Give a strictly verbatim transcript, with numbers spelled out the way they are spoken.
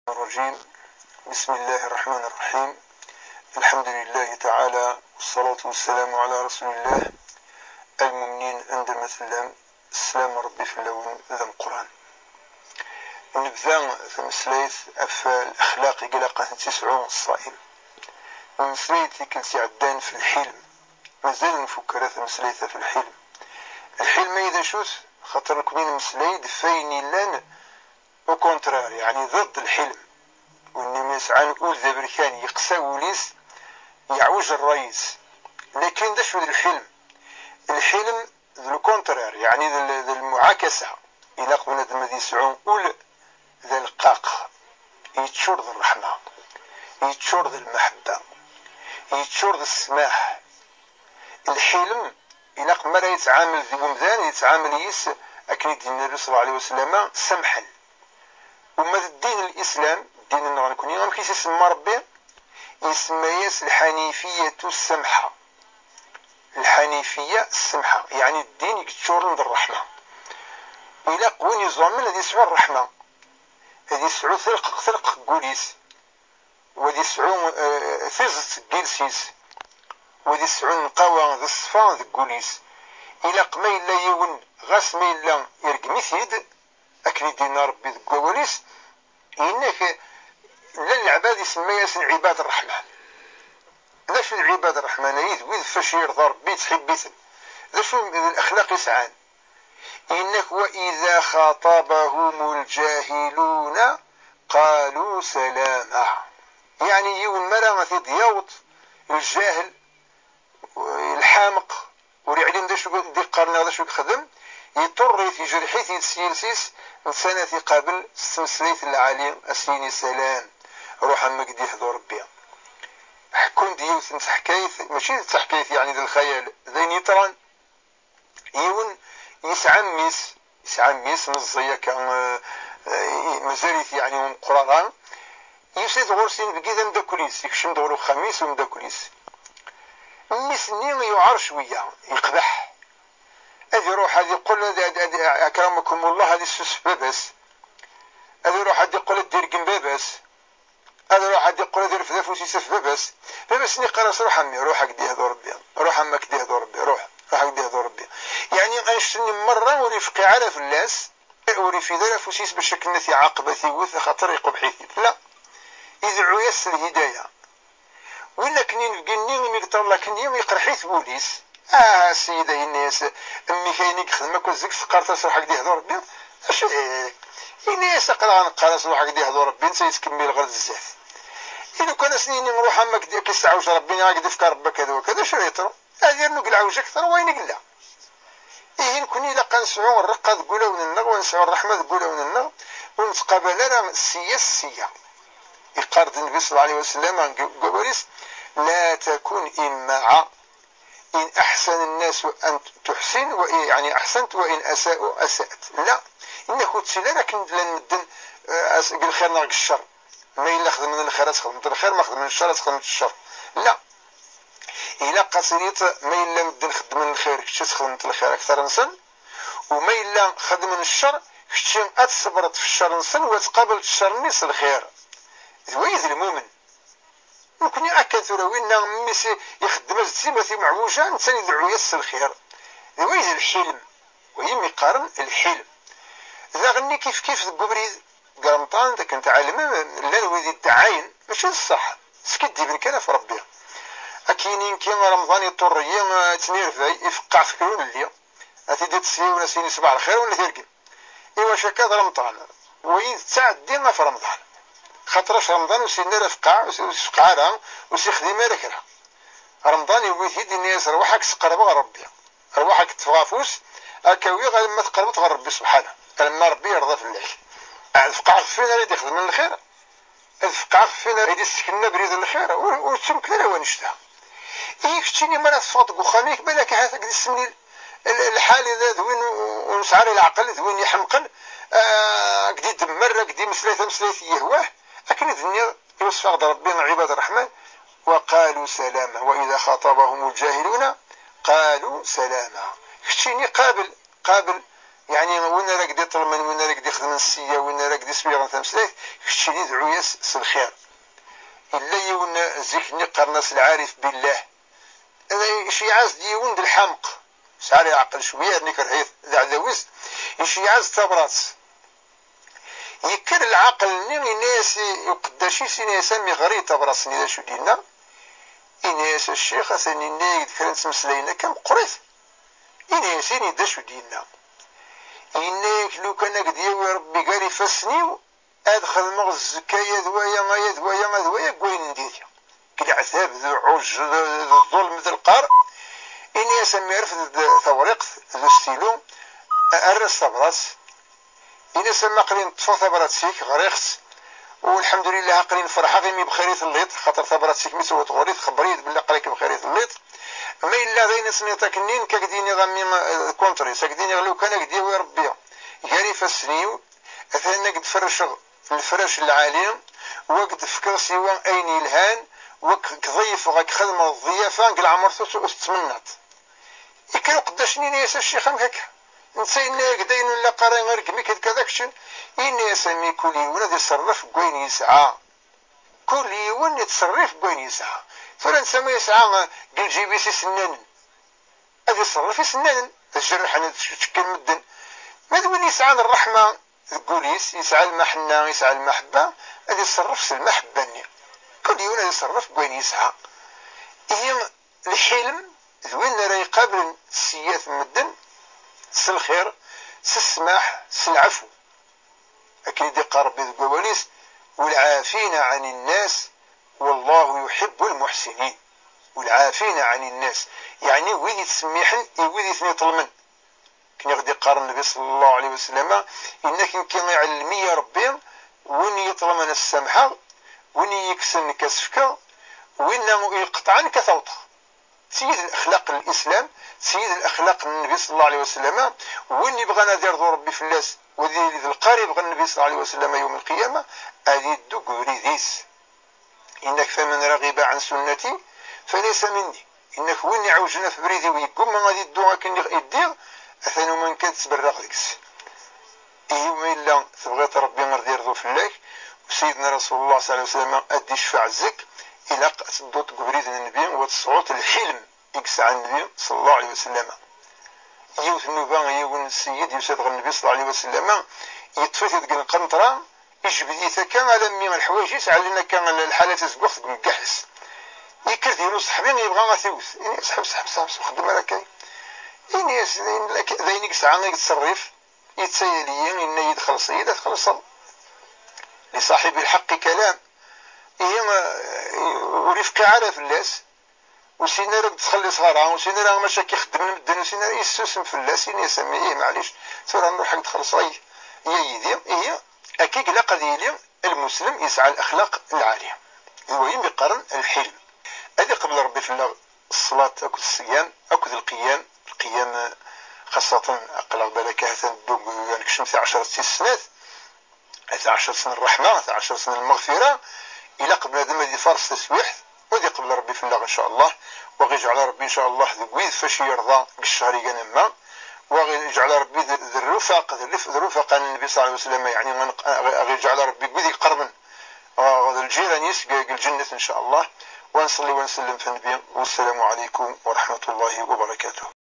الرجيم. بسم الله الرحمن الرحيم. الحمد لله تعالى، والصلاة والسلام على رسول الله. المؤمنين عندما تلام، السلام ربي في اللون ذا القرآن. نبدا في مسليت أف الأخلاق قلقة تسعو الصائم. مسليت كنت عدان في الحلم. مازال نفكر في مسليت في الحلم. الحلم إذا شوت، خاطر نكون مسليت فين لان، au contraire، يعني ضد الحلم. وإنما يسعى نقول ذا بركان يقسى وليس يعوج الرئيس. لكن ده شو الحلم؟ الحلم ذو contraire، يعني ذو المعاكسة. إلا قلنا ذا ما ذي سعون قول ذا القاق يتشور ذا الرحمة، يتشور ذا المحبة، يتشور ذا السماح. الحلم إلا قمر يتعامل ذي بمدان يتعامل يس أكن الدين النبي صلى الله عليه وسلم سمحا. وما الدين الإسلام، الدين النغنكوني، أم كيس يسمى ربي؟ يسمى يس الحنيفية السمحة. الحنيفية السمحة، يعني الدين يكتشور عند الرحمة. إلا قوين يزومن هذه يسعو الرحمة، هذه يسعو ثلق، ثلق قوليس، وهذه يسعو، آه، ثزت قيلسيس، وهذه يسعو النقاوة ذي الصفا ذي قوليس. إلا قما إلا يون غاس ما إلا يرقميثيد، أكن يدينا ربي ذي قواليس، إنك لا العباد يسمى ياسن عباد الرحمن. لا شو عباد الرحمن، يد ويد فاش يرضى ربي تحبيتن. لا شو الأخلاق يسعان. إنك وإذا خاطبهم الجاهلون قالوا سلاما. يعني يون مرة غادي يوط الجاهل، الحامق، ور يعلم ذا شو دي قرنا ذا شو يخدم، يطر يجرحيت يتسيلسيس، نسانا في قابل سمسليت العالي أسيني سلام. روح أمك دي حضور ربي. حكون ديوث نتحكايت، ماشي نتحكايت يعني ذا الخيال، ذين يطران. يون يسعى ميس، يسعى ميس مزية كان، آه، آه، مازاليت يعني ومقررة. يسيد غورسين بقيت مداكليس، يكشم دور خميس ومداكليس. ميس ني يعار شوية، يقبح. هذه يروح، هذه يقول، هذه، هذه، هذه، أكرمكم الله، هذه السوس باباس. هذه يروح، هذه يقول، الديرقم باباس. هذا يروح عاد يقول هذا رفد فوسيس في باباس. باباس ني قرص: روح عمي، روح هكذا يهدو ربي، روح عمك دي يهدو ربي، روح، روح هكذا يهدو ربي. يعني غنشتني مرة ورفقي على فلاس، ورفي ذا فوسيس باش كنا في عاقبة وث خاطر يقبحيتي. لا، يدعو يس الهداية. ولا كنين بقني ميقطر لكني يقرحيت بوليس. آه سيدة الناس، أمي كاين يخدم أكو زك سقارت أصلحك دي هدو ربي. أش إيه؟ إني سقرا نقرا أصلحك دي هدو ربي، نسى يتكمل غير الزاف. إلا كان سنيني نروح أما كدي كيستعوج ربي، ناك دفك ربك هذا وكذا، شو يطرو؟ هذا نقول عوج أكثر وين قلا. إيه نكون إلا كنسعو الرقة تقول وننغ، ونسعو الرحمة تقول وننغ، ونتقابل راه سيا سيا. يقارد النبي صلى الله عليه وسلم عن قواريس: لا تكن إمعة. إن أحسن الناس أن تحسن، وإن، يعني، أحسنت، وإن أساءوا أسأت. لا، إنك تسير لكن لن مدن، آه، أس-، قل خير ناق الشر. ما إلا خدم من الخير تخدم الخير، ما خدم من الشر تخدم الشر. لا، إلا قصريت ما إلا مدن خدم من الخير كتش تخدم الخير أكثر نسن، وما إلا خدم من الشر كتش أتصبرت في الشر نسن وتقابل الشر نيس الخير. ذويذ المؤمن. نكوني أكا ثورة وين ميسي يخدم الزيمة في معوجة، نسان يدعو يس الخير. ذويذ الحلم. ويم يقارن الحلم. ذا غني كيف كيف ذا قبريد. قرمطان ذاك انت عالم، لا نويد يدعاين، ماشي الصح. سكت دي بن كان في ربي. أكينين كي رمضان يطري، آه، تنيرفاي، يفقع في كلون اللي. أتي دي تسيو نسيني صباح الخير ولا تيرقم. إوا شكا ذا رمضان. ويد تعدي في رمضان. خاطرش رمضان وسينا لا فقع، وس-، وسفقع راه، وسيخدم لا كرا. رمضان يويت يدي الناس: رواحك تقرب غير ربي. رواحك تفغافوس، أكاوي غير ما تقربت غير ربي سبحانه. لما ربي يرضى في الله. الفقع فين راه يخدم من الخير؟ الفقع فين راه يسكننا بريد الخير؟ و-، وتمكن لا ونشتها. إيه كتشيني مرة تفوت قخانيك، بالك هاتك دي السمني ال-، ال-، الحال إذا ذوين و-، ونسعر العقل، ذوين يحمقل، آه، قدي دمر، قدي مسليثة، مسليث يهواه. أكن ذني يوصف غد ربي عباد الرحمن: وقالوا سلاما، وإذا خاطبهم الجاهلون قالوا سلاما. كتشيني قابل، قابل Yeɛni win ara k-d-iṭelmen, win ara k-d-ixedmen ssiyya, win ara k-d-isweyɣen tameslayt, keččini dɛu-yas s lxir. Yella yiwen zik-nni qqaren-as lɛarif billah. Iceyyeɛ-as-d yiwen d lḥemq, sɛa leɛqel cwiya, yerna ikreh-it, d aɛdaw-is, iceyyeɛ-as-d tabrat. Yekker lɛaqel-nni, yenna-yas i uqeddac-is, yenna-yas: "A mmi, ɣer-iyi tabrat-nni, d acu d-yenna?" Yenna-yas: "A ccix, atan yenna-yak-d kra n tmeslayin akka meqqrit." Yenna-yas: "Ini-d d acu d-yenna." Yenna-yak: "Lukan ad k-d-yawi Rebbi gar ifassen-iw, ad xedmeɣ zzekka aya d waya, aya d waya, aya d waya, deg wayen n diri, deg leɛtab, d uɛuj, d, d ḍḍulm, d lqar." Ini-as: "A mmi, rfed-d tawriqt d ustilu, err-as tabrat." Ini-as: "A mmi, aql-i neṭṭfeɣ tabrat-ik, ɣriɣ-tt, u lḥemdulillah, aql-i nferḥeɣ imi bxir i telliḍ, xaṭer tabrat-ik mi tt-tewweḍ ɣur-i, txebber-iyi-d belli aql-ak bxir i telliḍ. Ma yella d ayen i tenniḍ akken-nni, nekk ad k-d-iniɣ a mmi, eh, le contraire, ad k-d-iniɣ lukan ad k-d-yawi Rebbi gar ifassen-iw, atan ad k-d-ferrceɣ lefrac lɛali, u ad k-d-fkeɣ siwa ayen yelhan, u ad k-ḍeyyfeɣ, ad k-xedmeɣ ḍḍiyafa deg leɛmer ur tettmennaḍ." Yekker uqeddac-nni, yenna-yas: "A ccix, amek akka? Netta yenna-yak-d ayen ur nlaq ara, ireggem-ik d kada, kečč." Yenna-yas: "A mmi, kul yiwen ad iṣerref deg wayen yesɛa. Kul yiwen yettṣerrif deg wayen yesɛa." Tura netta ma yesɛa, eh, deg lǧib-is isennanen, ad iṣerref isennanen, ad jerrḥen, ad cekken medden. Ma d win yesɛan ṛṛeḥma deg wul-is, yesɛa lmaḥenna, yesɛa lmaḥebba, ad iṣerref s lmaḥebba-nni. Kul yiwen ad iṣerref deg wayen yesɛa. Ihi, lḥilm d win ara iqablen ssiyat n medden s lxir, s ssmaḥ, s lɛefw. Akken i d-iqqar Rebbi deg wawal-is: "Walɛafina ɛani nnas, wallahu yuḥibbu lmuḥsinin." Walɛafina ɛani nnas, yeɛni wid yettsemmiḥen i wid i ten-iṭelmen. Akken i ɣ-d-iqqar Nnbi ṣalla Llahu ɛalayhi wa sallam: "Inna-k nekki iɛellem-iyi Rebbi, win i yi-iṭelmen ad s-samḥeɣ, win i yi-ikksen nekk ad s-fkeɣ, win i yi-iqeṭɛen nekk ad t-awṭeɣ." Seyid lexlaq n Lislam, seyid lexlaq n Nnbi ṣalla Llahu ɛalayhi wa sallam, win yebɣan ad irḍu Rebbi fell-as, u ad yili d lqari yebɣan Nnbi ṣalla Llahu ɛalayhi wa sallam yawm lqiyama, ad iddu deg ubrid-is. Inna-k: "Faman raɣiba ɛan sunnati falaysa minni." Inna-k: "Win iɛewjen ɣef ubrid-iw, yeggumma ad iddu akken i ddiɣ, atan uman kan ttberraɣ deg-s." Ihi, ma yella tebɣiḍ Rebbi ad irḍu fell-ak, u Sidna Rasulullah ṣalla Llahu ɛalayhi wa sallam ad d-icfaɛ zik, ilaq ad tedduḍ deg ubrid n Nnbi, u ad tesɛuḍ lḥilm i yesɛa Nnbi ṣalla Llahu ɛalayhi wa sallam. Yiwet n nnuba, yiwen n sseyid yusa-d ɣer Nnbi ṣalla Llahu ɛalayhi wa sallam, yeṭṭef-it deg lqenṭra, ijbed-it akka alammi lḥwayeǧ-is ɛellen akka lḥala tazeggaɣt deg umeggaḥ-is. Yekker-d yiwen uṣeḥbi yebɣa ad t-iwet. Ini-as: "Ḥbes, ḥbes, ḥbes, ur xeddem ara akka." Ini-as: "D ayen, d ayen i yesɛa i yettṣerrif, yettayal-iyi, yenna-yi-d xelleṣ-iyi, ad txellṣeḍ. Li ṣaḥibi lḥeqqi kalam." Ihi, eh, ur ifqiɛ ara fell-as. "Ur sin ara k-d-ttxelliṣeɣ ara, ur sin ara maca k-ixeddmen medden, ur sin ara." Yessusem fell-as, ini-as: "A mmi, ih, maɛlic, tura nruḥ ad k-d-xellṣeɣ, ay, ay yid-i." Ihi, akka i ilaq ad yili lmuslem yesɛa lexlaq lɛali. D wayen i qqaren lḥilm. Ad iqbel Rebbi fell-aɣ ṣṣlat akked ṣṣyam akked lqiyam. Lqiyam, eh, xaṣṣaten, aql-aɣ balak ahat ad neddu, ad nekcem taɛecret tis snat, taɛecret n ṛṛeḥma, taɛecret n lmeɣfira. Ilaq bnadem ad ifaṛes taswiḥt, u ad iqbel Rebbi fell-aɣ, in ca Allah, u ad ɣ-iǧɛel Rebbi, in ca Allah, deg wid fac yerḍa deg ccehr igan amma, u ad ɣ-iǧɛel Rebbi d, d rrufaq, d rrif-, d rrufaqa n Nnbi ṣalla Llahu ɛalayhi wa sallam, yeɛni, ad ɣ-, ad ɣ-iǧɛel Rebbi deg wid iqerben ɣer, ɣer lǧiran-is deg, deg lǧennet, in ca Allah. Wa nṣelli wa nsellem f Nnbi, wassalamu ɛalaykum wa raḥmatullahi wa barakatuh.